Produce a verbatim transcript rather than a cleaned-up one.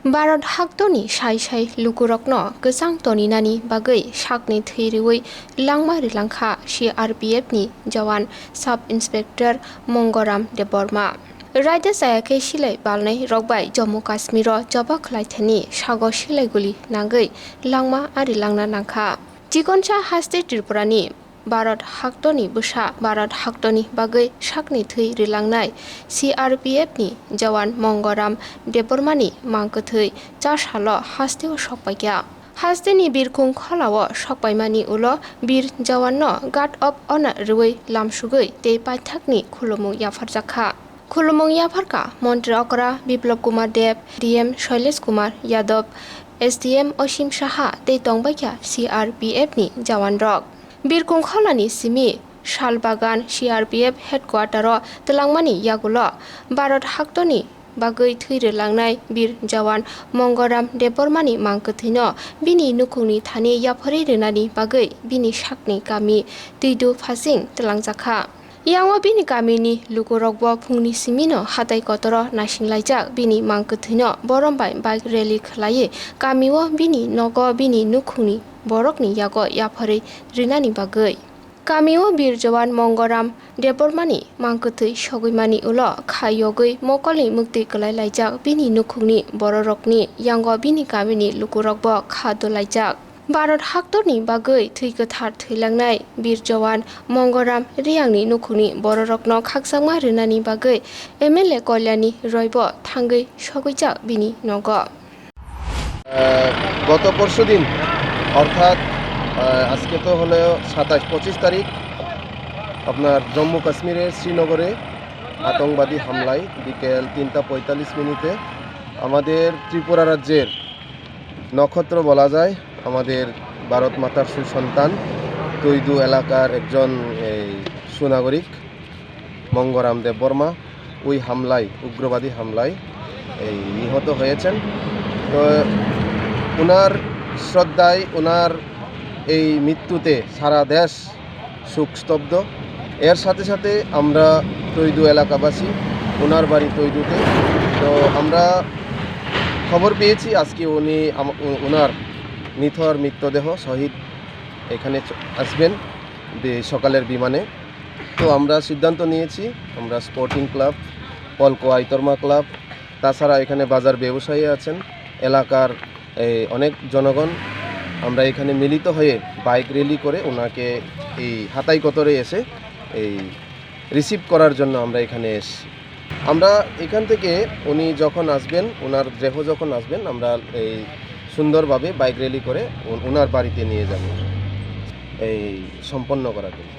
Bharat haktorni sai sai lukurokno kwchang toninani bagwi sakni thwi rwui langma rilangkha C R P F ni jawan Sub Inspector Mongoram Debbarma. Raida chaya khe silai balnai rok bai Jammu Kashmir o choba khlai thani sago silai guli nangwi langma ari langna nangkha. Chikonsa haste Tripura ni Bharat haktorni bwsa Bharat haktorni bagwi sakni thwi rilangnai C R P F ni jawan Mongoram Debbarma ni mang kwthwi cha salo haste o sokpaikha. Haste ni birkhung khola o sokpaimani ulo bir jawan no Guard of Honor rwui lamsugwi tei paithak ni khulumung yapharjakha. Khulumung yapharkha Montri Okra Biplab Kumar Deb, D M Shailesh Kumar Yadav, S D M Osim Saha tei tongbaikha C R P F ni jawan rok. Birkhung kholani simi Salbagan C R P F headquarter o twlangmani yagulo Bharat haktorni bagwi thwi rwlangnai bir jawan Mongoram Debbarmani mang kwthwino bini nukhungni thani yapharwi rwnani bagwi bini sakni kami Twidu Phasing twlangjakha. Yango bini kamini lukurokbo phungni simino hatai kotoro naisinglaijak bini mang kwthwino borom bai bike rally khwlaiwi kamio bini nogo bini nukhungni borokni yago yapharwi rinani bagwi. Kamio bir jawan Mongoram Debbarmani mang kwthwi sogwimani ulo kha yogwi mokolni mwktwi kwlai laijak bini nukhungni bororokni yango bini kamini lukurokbo kha dolaijak. Bharat haktorni bagwi thwi kwthar thwilangnai bir jawan Mongoram Riyangni nukhungni bororokno khakchangma rwnani bagwi M L A Kalyani Roybo thangwi sogwijak bini nogo. আহ, গত পরশু দিন, অর্থাৎ আহ, আজকে তো হলো সাতাশ পঁচিশ তারিখ, আপনার জম্মু কাশ্মীরের শ্রীনগরে আতঙ্কবাদী হামলায় বিকেল তিনটা পঁয়তাল্লিশ মিনিটে আমাদের ত্রিপুরা রাজ্যের নক্ষত্র বলা যায়, আমাদের ভারত মাতার সুসন্তান তৈদু এলাকার একজন এই সুনাগরিক মঙ্গরাম দেববর্মা ওই হামলায়, উগ্রবাদী হামলায় এই নিহত হয়েছেন। তো ওনার শ্রদ্ধায়, ওনার এই মৃত্যুতে সারা দেশ শোক স্তব্ধ। এর সাথে সাথে আমরা তৈদু এলাকাবাসী, ওনার বাড়ি তৈদুতে। তো আমরা খবর পেয়েছি আজকে উনি আম-, ও-, ওনার নিথর মৃতদেহ শহীদ এখানে চ-, আসবেন বি-, সকালের বিমানে। তো আমরা সিদ্ধান্ত নিয়েছি, আমরা স্পোর্টিং ক্লাব, পলকো আইতরমা ক্লাব, তাছাড়া এখানে বাজার ব্যবসায়ী আছেন, এলাকার এই অনেক জনগণ, আমরা এখানে মিলিত হয়ে বাইক র‍্যালি করে ওনাকে এই হাতাই কতরে এসে এই রিসিভ করার জন্য আমরা এখানে এসেছি। আমরা এখান থেকে উনি যখন আসবেন, ওনার দেহ যখন আসবেন, আমরা এই সুন্দরভাবে বাইক র‍্যালি করে ও-, ওনার বাড়িতে নিয়ে যাব এই সম্পন্ন করার জন্য।